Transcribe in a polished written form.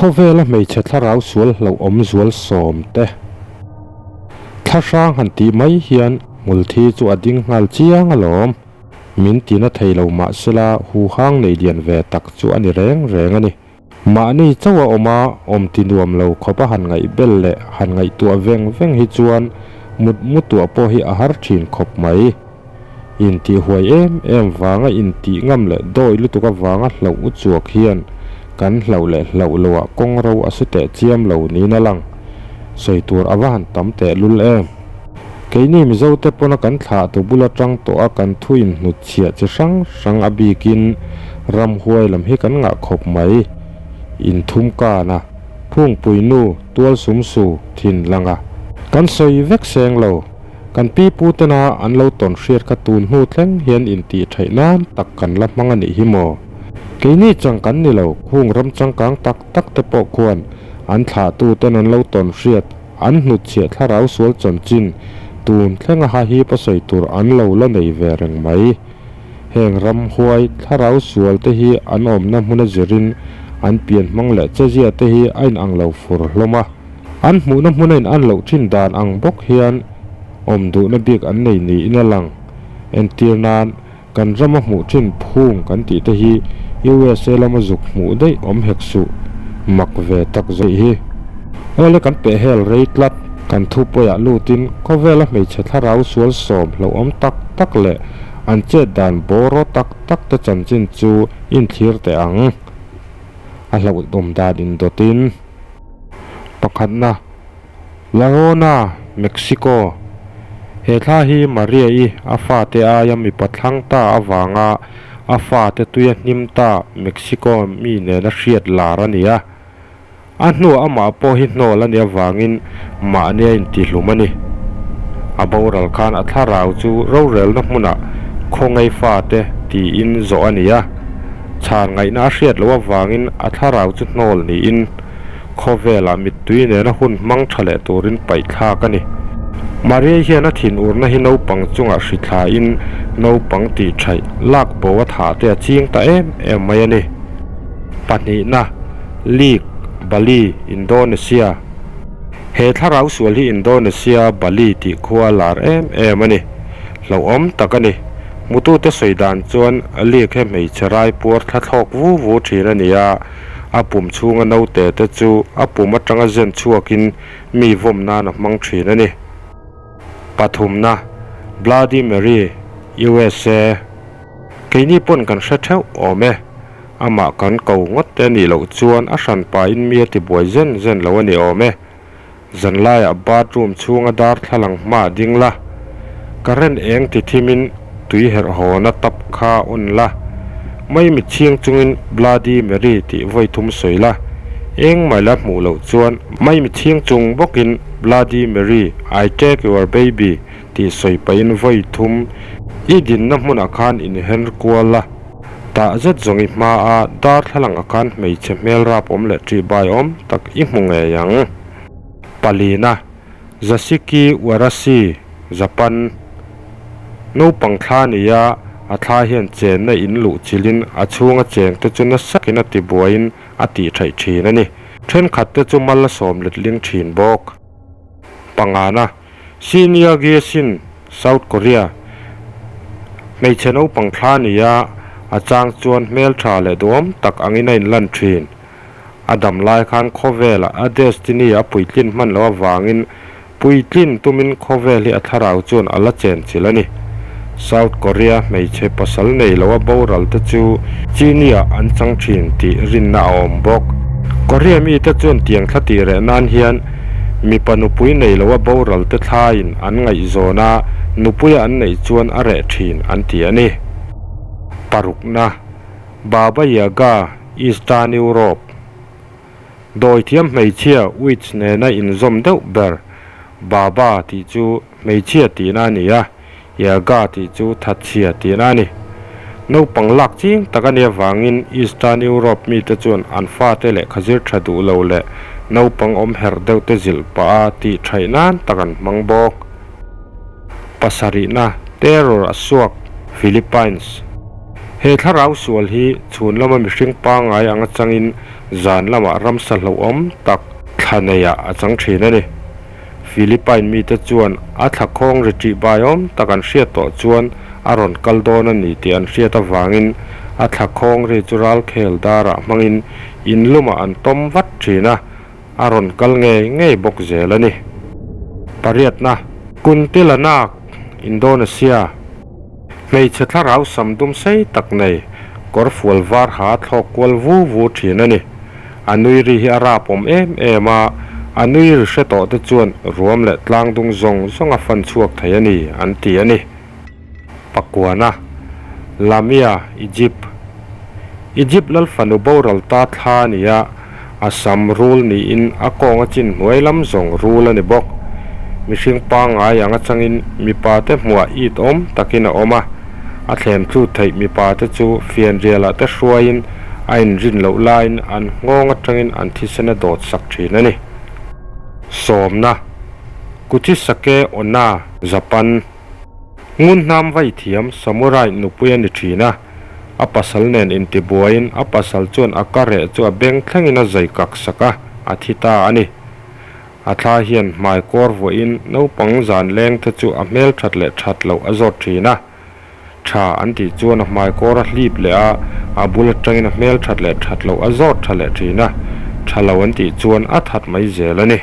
Khawvela hmeichhe thlarau sual hlauhawm zual sawm te. Thlahrang han tih mai hian hmulthi chu a ding nghal chiang alawm. Min tina thei lo mahsela huhang nei lian ve tak chu a ni reng reng a ni. Mahni chauh a awm a, awm ti nuam lo khawp a han ngaih bel leh han ngaihtuah veng veng hi chuan mut mutuah pawh hi a har thin khawp mai. Intih huai em em vanga intih ngam leh dawi lutuk avanga hlauh u chuak hian kan hlauh leh hlauh loah kawng ro a su teh chiam lo niin a lang. Sawi tur a va han tam teh lul em. Keini Mizote pawna kan thlahtu bul atang tawh a kan thu inhnutchhiah chi hrang hrang a bikin ramhuai lam hi kan ngah khawp mai. Inthum kana Phungpui nu tual sum su thin langa kan sawi vek seng lo. Kan pi pu tena an lo tawn hriat kha tun hnu thleng hian intih theih nan tak kan la hmang a nih hi maw? Keini chang kan ni lo, khung ram changkang tak tak te pawh khuan an thlahtu ten an lo tawn hriat, an hnutchhiah thlarau sual chanchin tun thlenga ha hip a sawi tur an lo la nei ve reng mai. Heng ramhuai thlarau sual te hi an awmna hmuna zirin an pian hmang leh chezia te hi a inang lo fur hlawm a. An hmuhna hmuna in an loh thin dan ang bawk hian awm duhna bik an nei niin a lang. Entir nan, kan rama hmuh thin phung kan tih te hi USA lama zuk hmuh daih awm hek suh. Mak ve tak zawih hi. Awle kan peh hel rei tlat. Kan thu pawiah lutin khawvela hmeichhe thlarau sual sawm hlauhawm tak tak leh an chet dan bawraw tak tak te chanchin chu inthlir teh ang. A hlauhawm dan indawtin. Pakhatna, La Rona, Mexico. He thla hi Maria-i a fate aia mipa thlang ta avanga a fate tuia hnim ta Mexico mi nena hriat lar a ni a. A hnuah amah pawh hi hnawl a nih avangin mahni a intihlum a ni. A boral khan a thlarau chu rorelna hmunah khawngei fate tiin zawh a ni a. Chhan ngaihna a hriat loh avangin a thlarau chu hnawl niin khawvelah mittui nena hun hmang tha leh turin paih thlak a ni. Maria hian a thinurna hi naupang chungah hri thlain naupang tih thaih lak bo a thah te a ching ta em em mai a ni. Pahnihna, League, Bali, Indonesia. He thlarau sual hi Indonesia, Bali tih khua lar em em a ni. Hlauhawm tak a ni. Mutute sawi dan chuan League he hmeichhe rai puar thla thlawk vu vu thin a ni a, a pum chhunga naute te chu a pum atanga zen chhuakin mi vawm nan a hmang thin a ni. Pathumna, Bloody Mary, USA. Keini pawn kan hre theuh awm e. Amah kan ko ngawt te nih loh chuan a hran pahin mi a tibuai zen zen lo a ni awm e. Zanlaiah bathroom chhunga darthlalang hma ding la, current eng ti thimin tui herh hawna tap kha on la, mai mitchhing chungin Bloody Mary tih vawi thum sawi la, eng mai la hmuh loh chuan mai mitchhing chung bawkin Bloody Mary, I take your baby tih sawi pahin vawi thum i dinna hmunah khan inher kual la. Tah zet zawng i hma a, darthlalang ah khan hmeichhe hmel rap awm leh ṭih bai awm tak i hmu ngei ang. Palina, Zasiki Warashi, Japan. Naupang thla ni a, a thla hian chenna in luh chilhin a chhunga chengte chu nasakin a tibuaiin a tih theih ṭhin a ni. Ṭhenkhatte chu mal a sawm letling ṭhin bawk. Pangana, Senior Gyesin, South Korea, hmeichhe naupang thla ni a, a chang chuan hmeltha leh duhawm tak angin a inlan thin. A dam lai khan khawvelah a destiny a puitlin hman loh avangin puitlin tumin khawvel hi a thlarau chuan a la chen chilh a ni. South Korea hmeichhe pasal nei lo a boral te chu Chini-ah an chang thin tih rinna a awm bawk. Korea mite chuan tiang thla tih reh nan hian mipa nupui nei lo a boral te thlaiin an ngaihzawn a, nupuia an neih chuan a reh thin an ti a ni. Parukna, Baba Yaga, Eastern Europe. Dawithiam hmeichhia witch nena inzawm deuh ber Baba tih chu hmeichhia tihna a ni a, Yaga tih chu thatchhia tihna a ni. Naupang lak ching tak a nih avangin Eastern Europe mite chuan an fate lehkha zir tha duh lo leh naupang awm herh deuh te zilh pah a tih thaih nan tak an hmang bawk. Pasarihna, Terror a suak, Philippines. He thlarau sual hi chhun lama mihring pangngai anga changin. Zan lamah ramsa hlauhawm tak thla neiah a chang thin a ni. Philippine mite chuan a thla khawng ri ṭih baiawm tak an hriat tawh chuan a rawn kal dawn a ni tih an hriat avangin a thla khawng ri chu ralkhel darah hmangin in lumah an tawm vat thin a, a rawn kal ngei ngei bawk zel a ni. Pariatna, Kuntilanak, Indonesia. Hmeichhe thlarau sam dum sei tak nei, kawr fual var ha thlawk kual vu vu thin a ni. A nui ri hi a rap awm em em a, a nui ri hre tawh te chuan ruam leh tlang dung zawng zawng a fan chhuak thei a ni, an ti a ni. Pakuana, Lamia, Egypt. Egypt lal fanu boral ta thla a ni a, a sam rul niin a kawng a chin hnuai lam zawng rul a ni bawk. Mihring pangngai ang atangin mipa te hmuah it awm takin a awm a, a thlem tlut theih mipa te chu fianrialah te hruaiin a inrin loh laiin an nghawng atangin an thisen a dawt sak thin a ni. Sawmna, Kuchisake Onna, Japan. Ngun hnam vai thiam Samurai nupui a ni thin a, a pasal nen intibuaiin a pasal chuan a ka reh chu a beng thlengin a zai kak sak a, a thi ta a ni. A thla hian hmai kawr vuahin naupang zan leng te chu a hmel that leh that loh a zawt thin a. Tha an tih chuan a hmai kawr a hlip leh a, a bul atangin a hmel that leh that loh a zawt tha leh thin a, tha lo an tih chuan a that mai zel a ni.